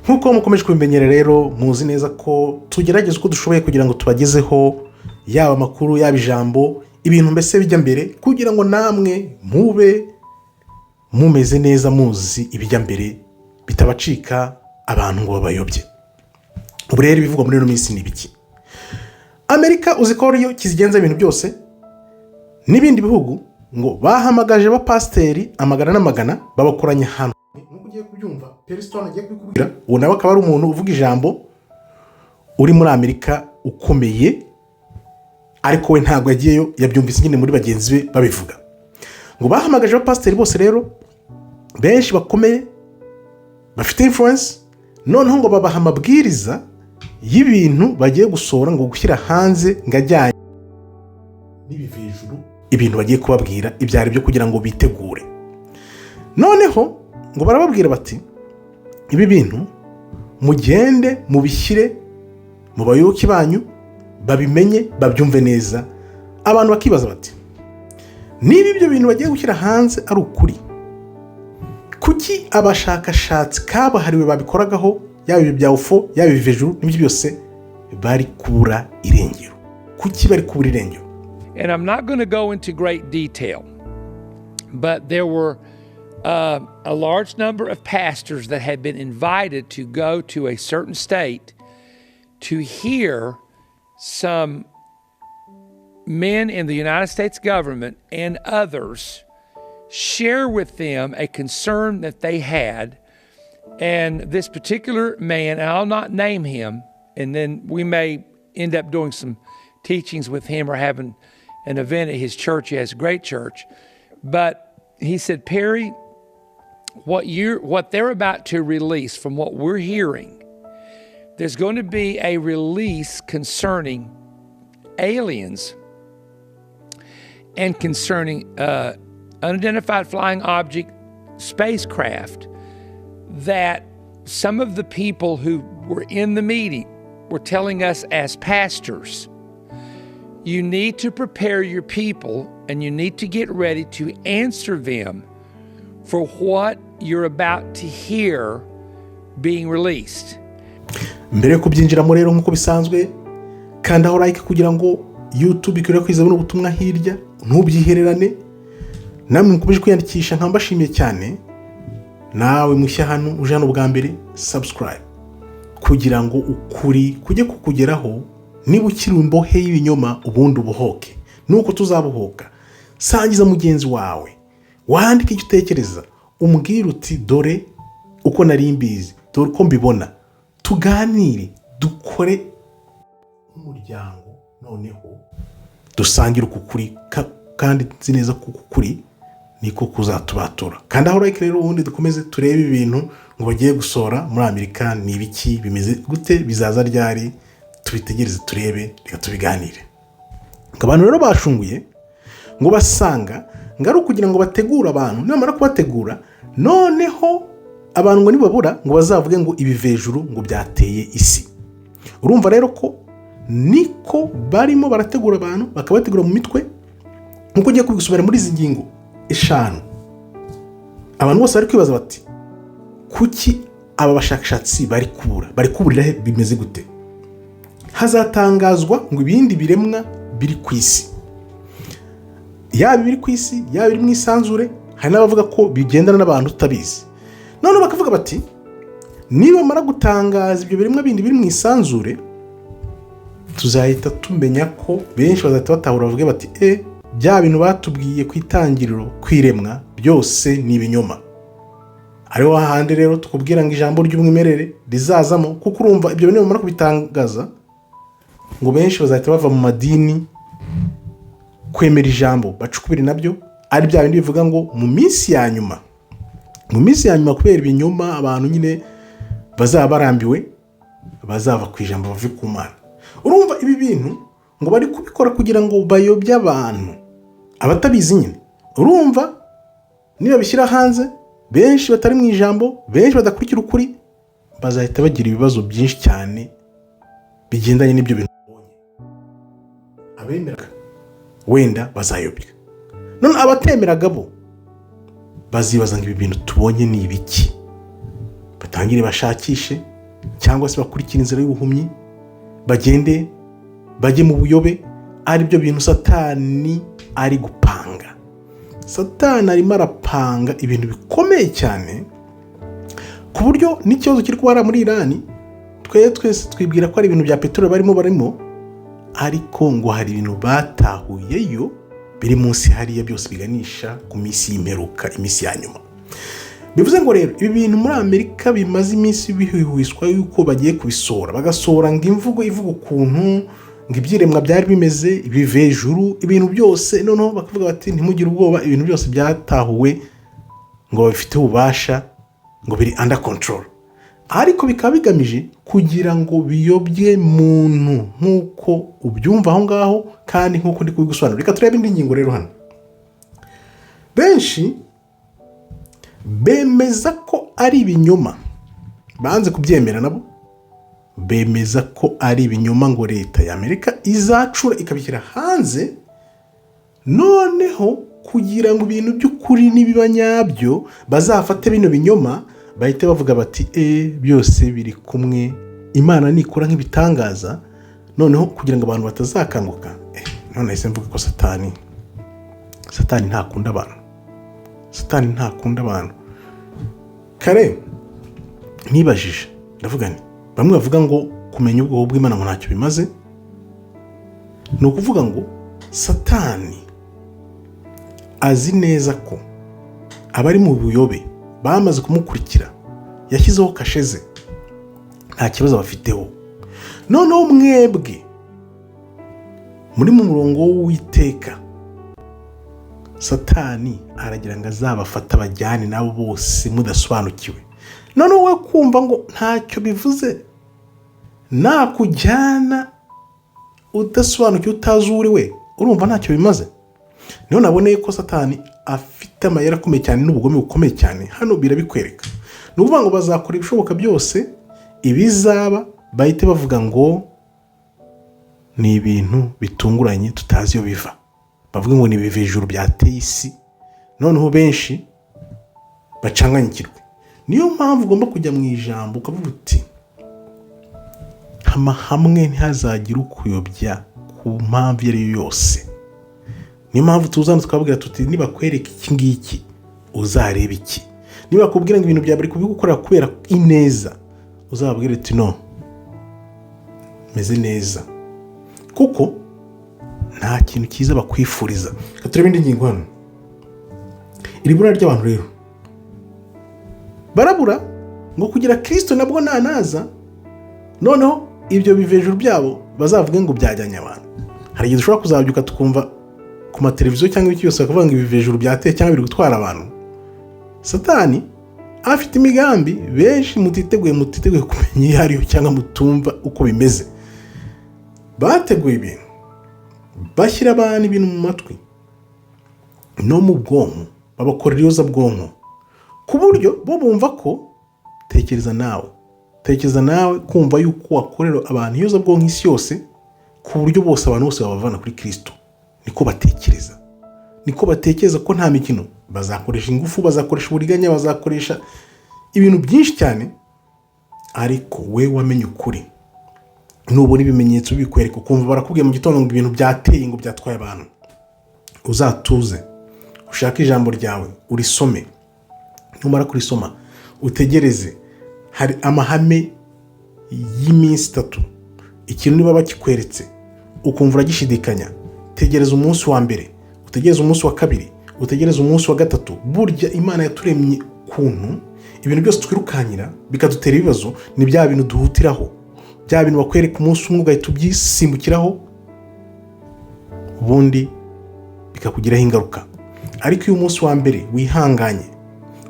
Nk'uko mukomeje kubimenyera rero, muzi neza ko tugerageza uko dushoboye kugira ngo tubagezeho yaba amakuru, yaba ijambo, ibintu mbese bijya mbere, kugira ngo namwe mube mumeze neza, muzi ibijya mbere, bitabacika abantu ngo babayobye. Ubu rero ibivugwa muri ino minsi ni ibiki? Amerika uzi ko ariyo kizigenza ibintu byose n'ibindi bihugu, ngo bahamagaje abapasiteri amagana n'amagana, babakoranya ahantu. Nk'uko ugiye kubyumva, Perry Stone agiye kubikubwira. Uwo nawe akaba ari umuntu uvuga ijambo uri muri Amerika ukomeye, ariko we ntabwo yagiyeyo, yabyumvise nyine muri bagenzi be babivuga. Ngo bahamagaje abapasiteri bose rero, benshi bakomeye bafite influence, noneho ngo babaha amabwiriza y'ibintu bagiye gusohora, ngo gushyira hanze, ngo ajyanye n'ibivejuru, ibintu bagiye kubabwira ibyo ari byo kugira ngo bitegure. Noneho ngo barababwira bati: "Ibi bintu mugende mubishyire mu bayoboke banyu, babimenye, babyumve neza." Abantu bakibaza bati: "Niba ibyo bintu bagiye gushyira hanze ari ukuri, kuki abashakashatsi kabuhariwe babikoragaho, yaba ibi bya UFO, yaba ibivejuru n'ibyo byose, bari kubura irengero? Kuki bari kubura irengero?" And I'm not going to go into great detail, but there were a large number of pastors that had been invited to go to a certain state to hear some men in the United States government and others share with them a concern that they had. And this particular man, and I'll not name him, and then we may end up doing some teachings with him or having an event at his church. He has a great church. But he said, "Perry, what they're about to release, from what we're hearing, there's going to be a release concerning aliens and concerning unidentified flying object spacecraft that some of the people who were in the meeting were telling us as pastors, you need to prepare your people and you need to get ready to answer them for what you're about to hear being released." Mbere yo kubyinjiramo rero, nk'uko bisanzwe, kandaho like kugira ngo YouTube ikwirakwize buno butumwa hirya, ntubyihererane. Namwe mukomeje kwiyandikisha, nkaba mbashimiye cyane. Nawe mushya hano, uje hano bwa mbere, subscribe kugira ngo ukuri kujye kukugeraho. Niba ukiri imbohe y'ibinyoma, ubundi ubohoke, nuko tuzabohoka. Sangiza mugenzi wawe, wandike icyo utekereza, umbwire uti: "Dore uko nari mbizi, dore uko mbibona." Tuganire, dukore nk'umuryango, noneho dusangire uku kuri, kandi nzi neza ko uku kuri niko kuzatubatura. Kandi aho like rero, ubundi dukomeze turebe ibintu ngo bagiye gusohora muri Amerika ni ibiki, bimeze gute, bizaza ryari? Tubitegereze turebe, reka tubiganire. Ngo abantu rero bashunguye, ngo basanga ngo ari ukugira ngo bategure abantu. Nibamara kubategura, noneho abantu ngo nibabura, ngo bazavuge ngo ibivejuru ngo byateye isi. Urumva rero ko niko barimo barategura abantu, bakabategura mu mitwe, nk'uko ugiye kubisubira muri izi ngingo 5. Abantu bose bari kwibaza bati: "Kuki aba bashakashatsi bari kubura? Bari kuburira he? Bimeze gute?" Hazatangazwa ngo ibindi biremwa biri ku isi, yaba ibiri ku isi, yaba ibiri mu isanzure. Hari n'abavuga ko bigendana n'abantu tutabizi. Noneho bakavuga bati: "Nibamara gutangaza ibyo biremwa bindi biri mu isanzure, tuzahita tumenya ko benshi bazahita batahura, bavuge bati: 'E, bya bintu batubwiye ku itangiriro, ku iremwa, byose ni ibinyoma.'" Ariho hahandi rero tukubwira ngo ijambo ry'umwimerere rizazamo, kuko urumva ibyo bintu nibamara kubitangaza, ngo benshi bazahita bava mu madini, kwemera ijambo bacukubiri nabyo, ari bya bindi bivuga ngo mu minsi ya nyuma, mu minsi ya nyuma, kubera ibinyoma, abantu nyine bazaba barambiwe, bazava ku ijambo, bave ku Mana. Urumva ibi bintu ngo bari kubikora kugira ngo bayobye abantu, abatabizi nyine. Urumva niba bishyira hanze, benshi batari mu ijambo, benshi badakurikira ukuri, bazahita bagira ibibazo byinshi cyane bigendanye n'ibyo bintu babonye. Abemeraga wenda bazayobya, none abatemeraga bo bazibaza ngo: "Ibi bintu tubonye ni ibiki?" Batangire bashakishe. Cyangwa se bakurikira inzira y'ubuhumyi, bagende bajye mu buyobe. Aribyo bintu Satani ari gupanga. Satani arimo arapanga ibintu bikomeye cyane, ku buryo n'ikibazo kiri kuba muri Irani, twe twese twibwira ko ari ibintu bya peteroli barimo, ariko ngo hari ibintu batahuyeyo biri munsi hariya, byose biganisha ku minsi y'imperuka, iminsi ya nyuma. Bivuze ngo rero ibi bintu muri Amerika bimaze iminsi bihwihwiswa yuko bagiye kubisohora, bagasohora ngo imvugo ivuga ukuntu ngo ibyiremwa byari bimeze ibivejuru, ibintu byose. Noneho bakavuga bati: "Ntimugire ubwoba, ibintu byose byatahuwe, ngo babifite ububasha, ngo biri under control." Ariko bikaba bigamije kugira ngo biyobye muntu, nk'uko ubyumva aho ngaho kandi nk'uko ndi kubigusobanura. Reka turebe indi ngingo rero hano. Benshi bemeza ko ari ibinyoma, banze kubyemera nabo bemeza ko ari ibinyoma, ngo leta ya Amerika izacura ikabishyira hanze, noneho kugira ngo ibintu by'ukuri nibiba nyabyo bazafate bino binyoma bahite bavuga bati: "E, byose biri kumwe, Imana nikora nk'ibitangaza." Noneho kugira ngo abantu batazakanguka. None nahise mvuga ko Satani ntakunda abantu, Satani ntakunda abantu. Kare nibajije, ndavuga nti: bamwe bavuga ngo kumenya ubwoko bw'Imana ngo ntacyo bimaze, ni ukuvuga ngo Satani azi neza ko abari mu buyobe bamaze kumukurikira, yashyizeho kashe ze, nta kibazo bafiteho. Noneho mwebwe muri mu murongo w'Uwiteka, Satani aragira ngo azabafate abajyane nabo bose mudasobanukiwe. Noneho we kumva ngo ntacyo bivuze, nakujyana udasobanukiwe, utazi uwo uri we, urumva ntacyo bimaze. Niho naboneye ko Satani afite amayeri akomeye cyane n'ubugome bukomeye cyane. Hano birabikwereka. Ni ukuvuga ngo bazakora ibishoboka byose, ibizaba bahite bavuga ngo ni ibintu bitunguranye tutazi iyo biva, bavuga ngo ni ibivejuru byateye isi, noneho benshi bacanganyikirwe. Niyo mpamvu ugomba kujya mu ijambo ukavuga uti: "Hama hamwe, ntihazagire ukuyobya ku mpamvu iyo ari yo yose." Niyo mpamvu tuzana tukababwira tuti: "Nibakwereka iki ngiki, uzareba iki. Niba bakubwira ngo ibintu byawe bari kubigukorera kubera ineza, uzababwire uti: 'No, meze neza,' kuko nta kintu cyiza bakwifuriza." Reka turebe indi ngingo hano. Iri bura ry'abantu rero, barabura ngo kugira Kirisito nabwo nanaza, noneho ibyo bivejuru byabo bazavuge ngo byajyanye abantu. Hari igihe dushobora kuzabyuka tukumva ku mateleviziyo cyangwa ibiki byose bakavuga ngo ibivejuru byateye cyangwa biri gutwara abantu. Satani afite imigambi benshi mutiteguye kumenya iyo ariyo cyangwa mutumva uko bimeze. Bateguye ibintu, bashyira abantu ibintu mu matwi no mu bwonko, babakorera iyozabwonko ku buryo bo bumva ko, tekereza nawe, tekereza nawe kumva yuko wakorera abantu iyozabwonko isi yose, ku buryo bose, abantu bose babavana kuri Kirisito. Niko batekereza, niko batekereza ko nta mikino. Bazakoresha ingufu, bazakoresha uburiganya, bazakoresha ibintu byinshi cyane. Ariko we wamenye ukuri, nubona ibimenyetso bikwereka, ukumva barakubwiye mu gitondo ngo ibintu byateye, ngo byatwaye abantu, uzatuze ushake ijambo ryawe urisome. Numara kurisoma utegereze. Hari amahame y'iminsi 3. Ikintu niba bakikweretse ukumva uragishidikanya, tegereza umunsi wa mbere, utegereze umunsi wa kabiri, utegereze umunsi wa gatatu. Burya Imana yaturemye ukuntu ibintu byose twirukankira bikadutera ibibazo ni bya bintu duhutiraho, bya bintu bakwereka umunsi umwe ugahita ubyisimbukiraho, ubundi bikakugiraho ingaruka. Ariko iyo umunsi wa mbere wihanganye,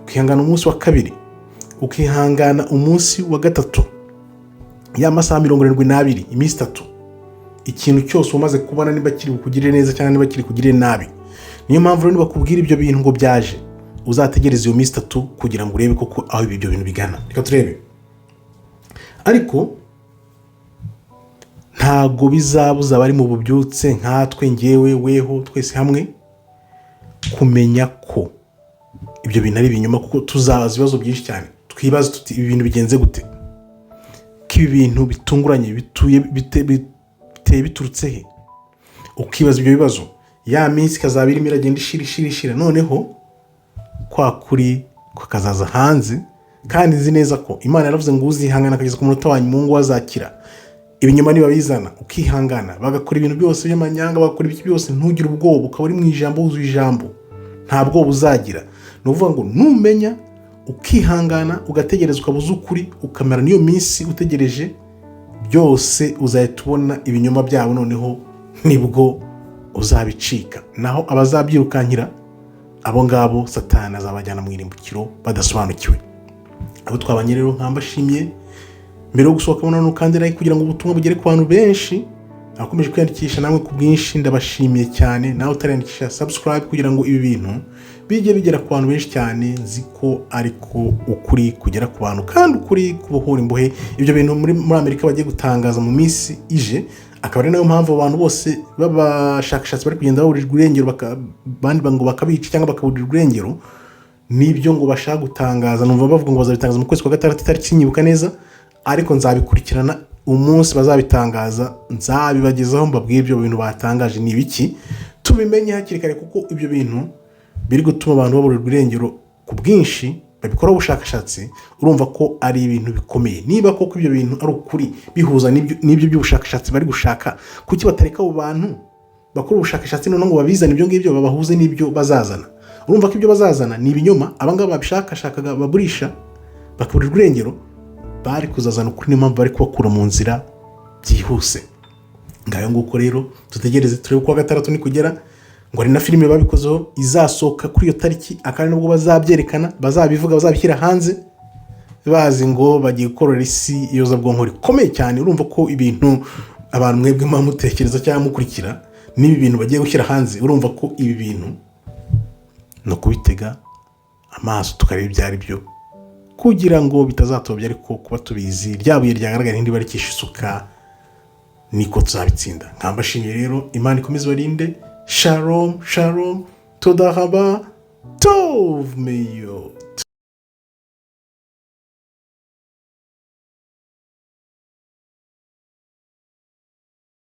ukihangana umunsi wa kabiri, ukihangana umunsi wa gatatu, ya masaha 72, iminsi 3, ikintu cyose umaze kubona niba kiri bukugirire neza cyangwa niba kiri kugirire nabi. Niyo mpamvu rero nibakubwira ibyo bintu ngo byaje, uzategereza iyo minsi 3 kugira ngo urebe koko aho ibyo bintu bigana. Reka turebe. Ariko ntago bizabuza abari mu bubyutse nkatwe, ngewe, weho, twese hamwe, kumenya ko ibyo bintu ari ibinyoma, kuko tuzabaza ibibazo byinshi cyane, twibaza tuti: "Ibi bintu bigenze gute?" Ko ibi bintu bitunguranye bituye biteye biturutse he? Ukibaza ibyo bibazo. Ya minsi ikazaba irimo iragenda ishira, ishira, ishira, noneho kwa kuri kukazaza hanze. Kandi nzi neza ko Imana yaravuze ngo uzihangana akageza ku munota wa nyuma ngo azakira. Ibinyoma nibabizana ukihangana, bagakora ibintu byose by'amanyanga, bagakora ibiki byose, ntugire ubwoba, ukaba uri mu ijambo, wuzuye ijambo, nta bwoba uzagira. Ni ukuvuga ngo numenya ukihangana, ugategereza, ukaba uzi ukuri, ukamara n'iyo minsi utegereje, byose uzahita ubona ibinyoma byabo, noneho nibwo uzabicika. Naho abazabyirukankira, abo ngabo Satani azabajyana mu irimbukiro badasobanukiwe. Abo twabanye rero nkambashimye. Mbere yo gusohoka noneho kandi like kugira ngo ubutumwa bugere ku bantu benshi. Abakomeje kwiyandikisha namwe ku bwinshi, ndabashimiye cyane. Nawe utariyandikisha, subscribe kugira ngo ibi bintu bijye bigera ku bantu benshi cyane. Nzi ko ariko ukuri kugera ku bantu kandi ukuri kubohora imbohe. Ibyo bintu muri Amerika bagiye gutangaza mu minsi ije, akaba ari nayo mpamvu abantu bose b'abashakashatsi bari kugenda baburirwa irengero, abandi ngo bakabica cyangwa bakaburirwa irengero, nibyo ngo bashaka gutangaza. Numva bavuga ngo bazabitangaza mu kwezi kwa gatandatu, itariki nyibuka neza, ariko nzabikurikirana. Umunsi bazabitangaza nzabibagezaho, mbabwire ibyo bintu batangaje ni ibiki, tubimenye hakiri kare, kuko ibyo bintu biri gutuma abantu baburirwa irengero ku bwinshi babikoraho ubushakashatsi. Urumva ko ari ibintu bikomeye. Niba koko ibyo bintu ari ukuri, bihuza n'ibyo by'ubushakashatsi bari gushaka, kuki batareka abo bantu bakora ubushakashatsi noneho ngo babizane ibyo ngibyo, babahuze n'ibyo bazazana? Urumva ko ibyo bazazana ni ibinyoma. Abangaba babishakashakaga baburisha bakaburirwa irengero bari kuzazana ukuri, niyo mpamvu bari kubakura mu nzira byihuse. Ngayo nguko rero, dutegereze turebe uko gatandatu nikugera. Ngo hari na filime babikozeho izasohoka kuri iyo tariki, akaba ari nabwo bazabyerekana, bazabivuga, bazabishyira hanze, bazi ngo bagiye gukorera isi iyozabwonko rikomeye cyane. Urumva ko ibintu abantu mwebwe muba mutekereza cyangwa mukurikira n'ibi bintu bagiye gushyira hanze, urumva ko ibi bintu ni ukubitega amaso tukareba ibyo ari byo kugira ngo bitazatobya. Ariko kuba tubizi, rya buye ryagaragara ntibarikisha isuka, niko tuzabitsinda. Nkambashimiye rero, Imana ikomeze ibarinde. Shalom, shalom, toda raba, tov meyo.